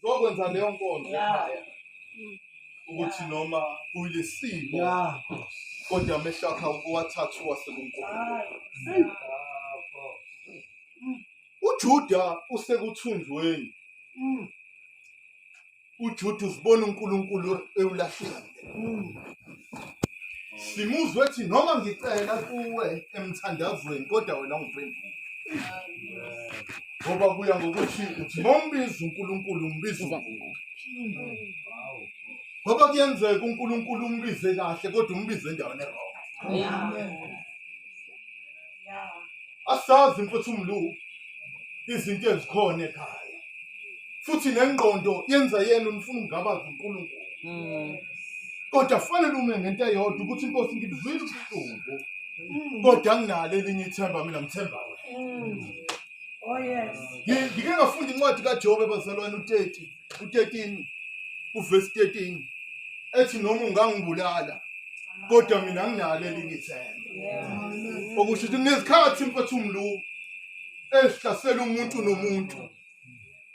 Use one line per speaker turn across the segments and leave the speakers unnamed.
Zokwenza leyo nkonzo ekhaya ukuthi noma kuyilesimo kodwa amehlo akhe awukuwathatha uwase kuNkulunkulu. UJuda usekuthunjweni. UJuda uzibona uNkulunkulu ewulahlile. Simuzwe ethi noma ngicela kuwe emthandazweni kodwa wena ungiphendule. Ngoba kuya ngokuthi uthi mawumbiza uNkulunkulu umbiza uNkulunkulu. Ngoba kuyenzeka uNkulunkulu umbize kahle kodwa umbize endaweni e-wrong. Asazi mfethu umlu izinto ezikhona ekhaya. Futhi nengqondo yenza yena unifuna ukungabaza uNkulunkulu. Kodwa fanele ume ngento eyodwa ukuthi inkosi ngibuzwile ubuhlungu. Kodwa nginalo elinye ithemba mina ngithemba wena.
Oh yes.
Ngike ngafunda incwadi kaJobe bazalwane u30, u13, uverse 13 ethi noma ungangibulala kodwa mina nginalo elinye ithemba. Okusho ukuthi kunezikhathi mfethu umlu ezihlasela umuntu nomuntu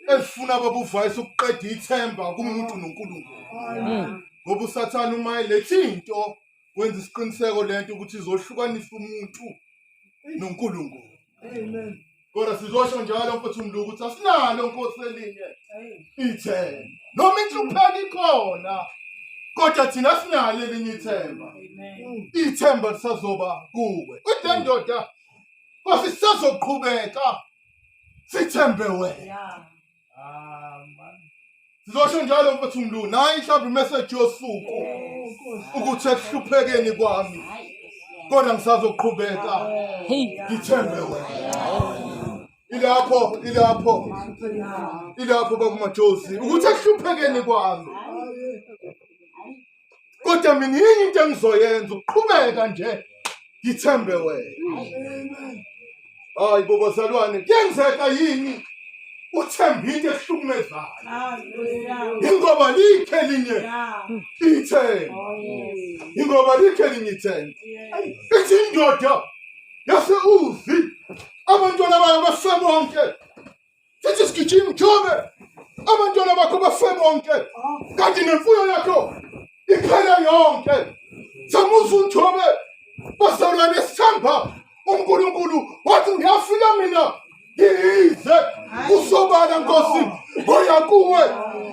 ezifuna babuvayisa ukuqeda ithemba kumuntu noNkulunkulu. Ngoba uSathane uma eletha into wenza isiqiniseko lento ukuthi izohlukanisa umuntu noNkulunkulu.
Amen.
Kodwa sizosho njalo mfethu umlu ukuthi asinalo Nkosi elinye ithemba. Noma inhlupheko ikhona kodwa thina sinalo elinye ithemba. Ithemba lisazoba kuwe. Uthi le ndoda Nkosi sisazoqhubeka sithembe wena.
Yeah.
Sizosho njalo mfethu Mlu, nayi mhlawumbe imessage yosuku ukuthi ekuhluphekeni kwami kodwa ngisazoqhubeka ngithembe wena. Ilapho, ilapho, ilapho bakumajozi ukuthi ekuhluphekeni kwami kodwa mina yini into engizoyenza ukuqhubeka nje ngithembe wena. Hayi bo bazalwane, kuyenzeka yini uthembe into ehlukumezayo? Ingoba likhe elinye ithemba. Ingoba likhe elinye ithemba. Ithi indoda yase-Uzi abantwana bayo bafe bonke. Sithi sigijima Jobe abantwana bakho bafe bonke kanti nemfuyo yakho iphele yonke. Samuza uJobe bazalwane sithemba uNkulunkulu wathi ngiyafika mina ngiyize kusobala Nkosi ngoya kuwe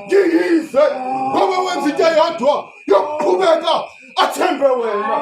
ngiyize ngoba wenza into eyodwa yokuqhubeka athembe wena.